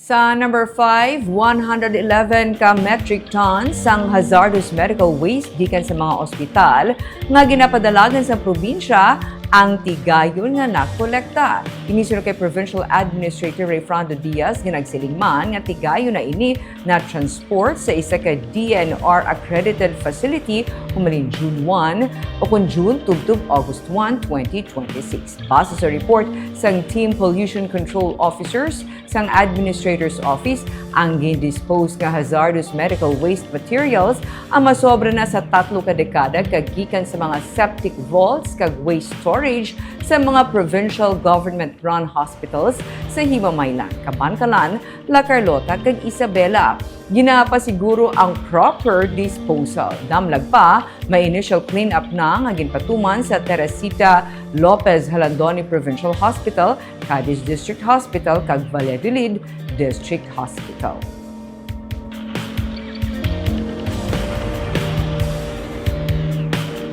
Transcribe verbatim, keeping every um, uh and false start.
Sa number five, one hundred eleven ka metric tons sang hazardous medical waste gikan sa mga ospital nga ginapadalagan sa probinsya ang tigayon nga nakolekta. Ini suno kay Provincial Administrator Rayfrando Diaz nga nagsiling man nga tigayon na ini na-transport sa isa ka D N R accredited facility humalin June one o kon June tubtob August one, twenty twenty-six. Base sa report sang Team Pollution Control Officers sang Administrator's Office, ang gindispose nga hazardous medical waste materials ang masobra na sa tatlo ka dekada kag gikan sa mga septic vaults kag waste storage sa mga provincial government-run hospitals sa Himamaylan, Kabankalan, La Carlota, kag Isabela. Ginapasiguro ang proper disposal. Damlag pa, may initial cleanup na nga ginpatuman sa Teresita Lopez Jalandoni Provincial Hospital, Cadiz District Hospital, kag Valladolid District Hospital.